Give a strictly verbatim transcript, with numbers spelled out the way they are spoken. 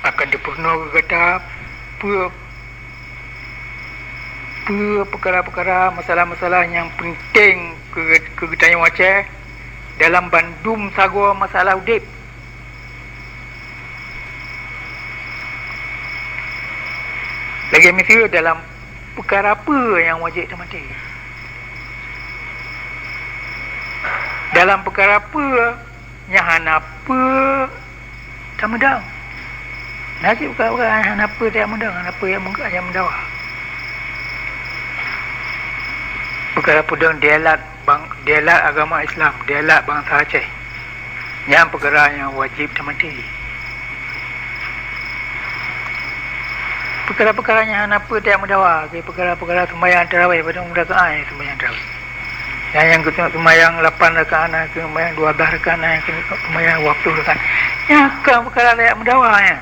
Akan teupeurunoe keu gata peue, peue peukara-peukara, masalah-masalah nyang peunteng keu, keu geutanyoe Aceh dalam bandum sagoe masalah udeb. Lagée miseue dalam peukara peue nyang wajéb tamaté. Dalam peukara peue nyang hana peue tameudang. Na cit peukara-peukara nyang hana peue tameudang, hana peue nyang meuga-, nyang meudawa. Peukara peudong dialat bang-, dialat agama Islam, dialat bansa Aceh. Nyan peukara nyang wajéb tamaté. Peukara-peukara nyang hana peue tameudakwa, peukara-peukara seumayang tarawih, padahai muda keu ai seumayang tarawih. Nyang, nyang keuneuk seumayang lapan rakaat, na keuneuk seumayang dua belas rakaat, na keuneuk seumayang dua puluh rakaat. Nyan kon peukara tameudakwa nyan.